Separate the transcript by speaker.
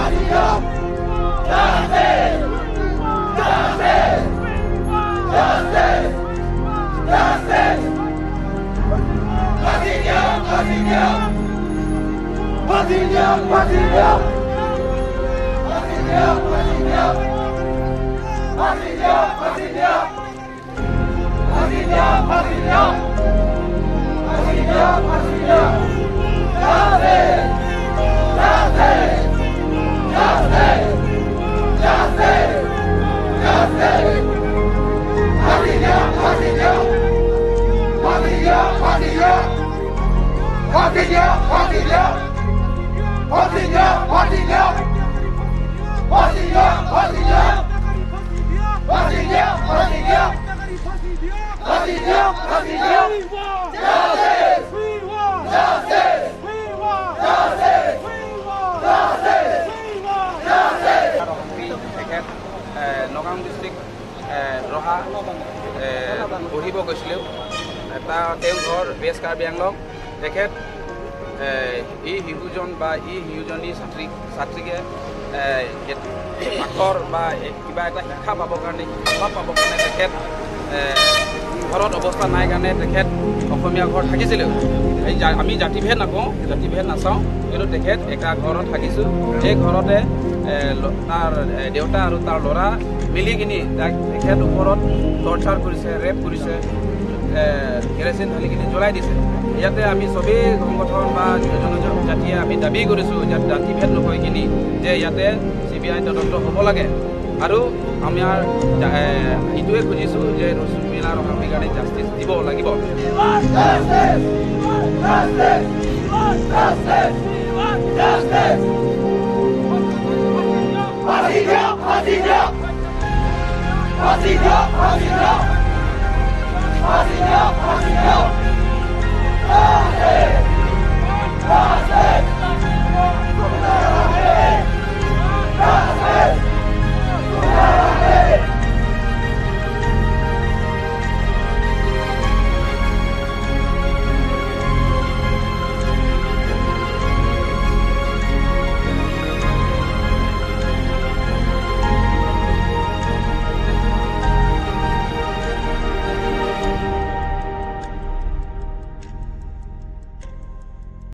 Speaker 1: ফাঁসি দিয়ক। Justice! Justice! Justice! Justice! ফাঁসি দিয়ক, ফাঁসি দিয়ক, ফাঁসি দিয়ক, ফাঁসি দিয়ক, ফাঁসি দিয়ক, ফাঁসি দিয়ক, ফাঁসি দিয়ক, ফাঁসি দিয়ক, ফাঁসি দিয়ক, ফাঁসি দিয়ক, ফাঁসি দিয়ক, ফাঁসি দিয়ক। Justice! Justice! Justice! Justice! Justice! ফাঁসি দিয়ক, ফাঁসি দিয়ক, ফাঁসি দিয়ক, ফাঁসি দিয়ক, ফাঁসি দিয়ক, ফাঁসি দিয়ক, ফাঁসি দিয়ক, ফাঁসি দিয়ক, ফাঁসি দিয়ক, ফাঁসি দিয়ক, ফাঁসি দিয়ক, ফাঁসি দিয়ক, ফাঁসি দিয়ক, ফাঁসি দিয়ক। Justice! Justice! Justice! Justice! Justice!
Speaker 2: তেখেত নগাঁও ডিষ্ট্ৰিক্ট ৰহা পঢ়িব গৈছিলেও। তাৰ তেওঁৰ ঘৰ ৱেষ্ট কাৰ্বি আংলং। তেখেত ই শিশুজন বা ই শিশুজনী ছাত্ৰীকে আখৰ বা কিবা এটা শিক্ষা পাবৰ কাৰণে, শিক্ষা পাবৰ কাৰণে তেখেত ঘৰত অৱস্থা নাই কাৰণে তেখেত অসমীয়া ঘৰত থাকিছিলেও। এই আমি জাতিভেদ নকওঁ, জাতিভেদ নাচাওঁ, কিন্তু তেখেত এটা ঘৰত থাকিছোঁ। সেই ঘৰতে তাৰ দেউতা আৰু তাৰ ল'ৰা মিলি কিনি তাক তেখেত ওপৰত টৰ্চাৰ কৰিছে, ৰেপ কৰিছে, কেৰাচিন ঢালি কিনি জ্বলাই দিছে। ইয়াতে আমি চবেই সংগঠন বা জনজাতিয়ে আমি দাবী কৰিছোঁ, ইয়াত জাতিভেদ নকৈ কিনি যে ইয়াতে চিবিআই তদন্ত হ'ব লাগে। আৰু আমাৰ এইটোৱে খুজিছোঁ যে ৰশ্মিলা ৰংহাঙৰ কাৰণে জাষ্টিছ দিব লাগিব।
Speaker 1: Justice! Justice! Justice! Justice! ফাঁসি দিয়ক, ফাঁসি দিয়ক, ফাঁসি দিয়ক, ফাঁসি দিয়ক, ফাঁসি দিয়ক, ফাঁসি দিয়ক।